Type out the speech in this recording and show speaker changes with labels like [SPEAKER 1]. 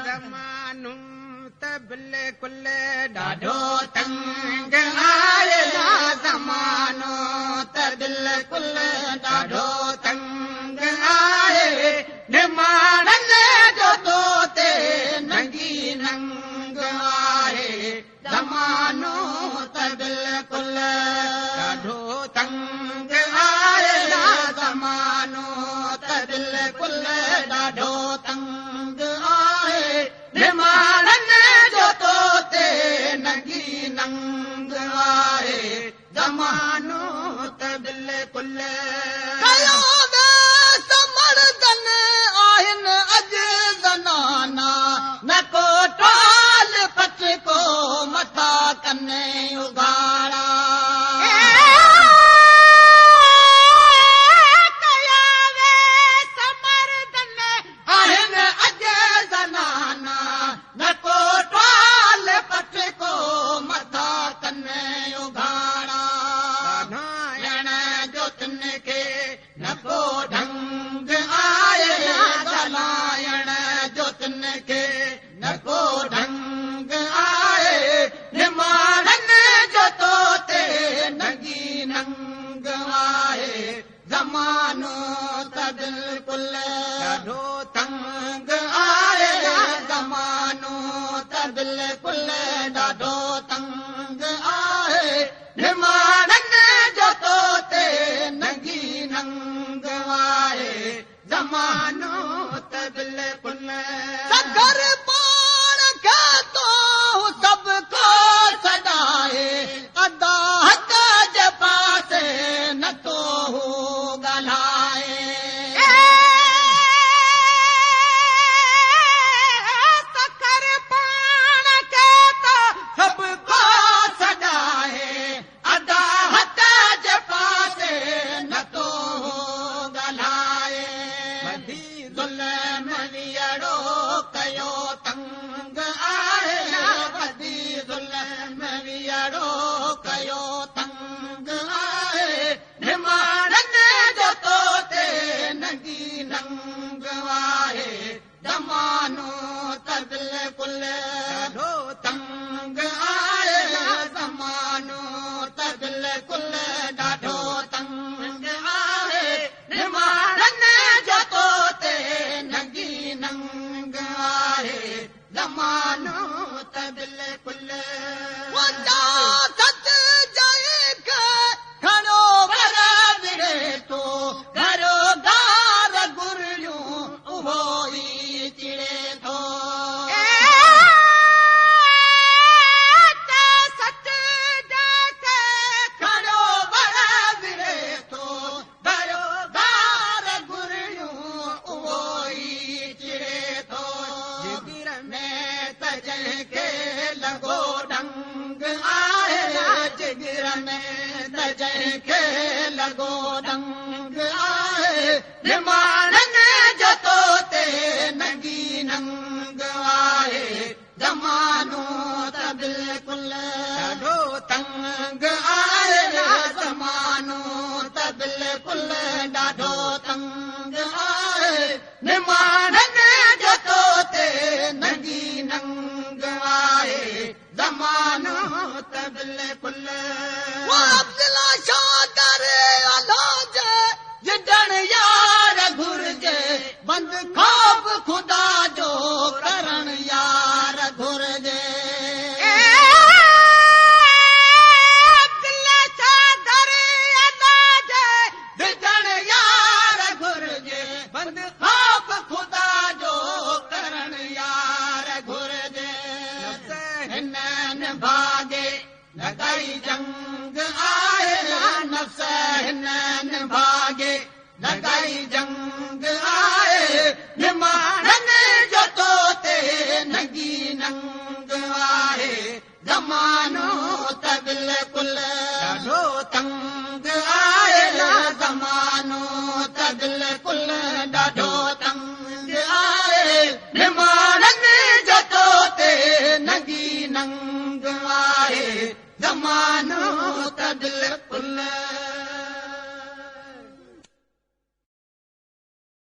[SPEAKER 1] زمانو ته بلڪل ڏاڍو تنگ آهي، زمانو ته بلڪل ڏاڍو تنگ آهي، نماڻن جو تو تي ننگي ننگ آهي. زمانو ته بلڪل ڏاڍو تنگ آهي، زمانو ته بلڪل ڏاڍو تنگ آهي، نماڻن جو تو تي ننگي ننگ آهي. زمانو ته بلڪل
[SPEAKER 2] ڪيو ويس مردن آهن اڄ زنانا، نه ڪو ٽال پٽڪو مٿا ڪن اگهاڙا.
[SPEAKER 1] ڪيا ويس مردن
[SPEAKER 2] آهن اڄ زنانا، نه ڪو ٽال پٽڪو مٿا ڪن اگهاڙا. ڳالهائڻ جو تن کي نه ڪو ڍنگ آهي، ڳالهائڻ جو تن کي نه ڪو ڍنگ آهي، نماڻن جو تو تي ننگي ننگ آهي. زمانو ته بلڪل
[SPEAKER 1] ڏاڍو تنگ
[SPEAKER 2] آهي، زمانو ته بلڪل ڏاڍو تنگ آهي، نماڻن جو تو تي ننگي ننگ آهي.
[SPEAKER 1] زمانو ته بلڪل
[SPEAKER 2] سگهر پاڻ کي ٿو سڀ ڪو سڏائي، ادا حق جي پاسي نه ٿو هو ڳالهائي.
[SPEAKER 1] سکر پاڻ کي ٿو
[SPEAKER 2] سڀ ڪو سڏائي، ادا حق جي پاسي نه ٿو هو ڳالهائي.
[SPEAKER 1] وڌي
[SPEAKER 2] ظلم ويئڙو ڪيو تنگ آهي، وڌي ظلم ويئڙو ڪيو تنگ آهي، نماڻن جو تو تي ننگي ننگ آهي. زمانو ته بلڪل
[SPEAKER 1] ڏاڍو
[SPEAKER 2] تنگ آهي، زمانو ته بلڪل ڏاڍو تنگ آهي، نماڻن جو تو تي ننگي ننگ آهي. زمانو ته بلڪل سچ جائي کي کڻو ور وڙهي ٿو، گهرو گار گهرڙيون اهو ئي چڙي ٿو.
[SPEAKER 1] سچ جائي کي
[SPEAKER 2] کڻو ور وڙهي ٿو، گهرو گار گهرڙيون اهو ئي چڙي ٿو.
[SPEAKER 1] جگر
[SPEAKER 2] ۾ ته جنهن کي لڳو ڏنگ آهي، جگر ۾ ته جنهن کي لڳو ڏنگ آهي، نماڻن جو تو تي ننگي ننگ آهي. زمانو ته بلڪل
[SPEAKER 1] ڏاڍو
[SPEAKER 2] تنگ آهي، زمانو ته بلڪل ڏاڍو تنگ آهي، نماڻن جو تو تي ننگي ننگ آهي. زمانو ته بلڪل عبدالله شاهه در الاجي، جڏڻ يار گهرجي، بند خوف خدا جو ڪرڻ يار گهرجي.
[SPEAKER 1] عبدالله شاهه در الاجي،
[SPEAKER 2] جڏڻ يار گهرجي، بند خوف خدا جو ڪرڻ يار گهرجي.
[SPEAKER 1] نفس
[SPEAKER 2] هنن ڀاڳي لڳائي جنگ آهي، نفس هنن ڀاڳي لڳائي جنگ آهي، نماڻن جو تو تي ننگي ننگ آهي. زمانو ته بلڪل
[SPEAKER 1] ڏاڍو
[SPEAKER 2] تنگ آهي، زمانو ته بلڪل ڏاڍو تنگ آهي، نماڻن جو تو تي ننگي ننگ آهي. زمانو ته بلڪل.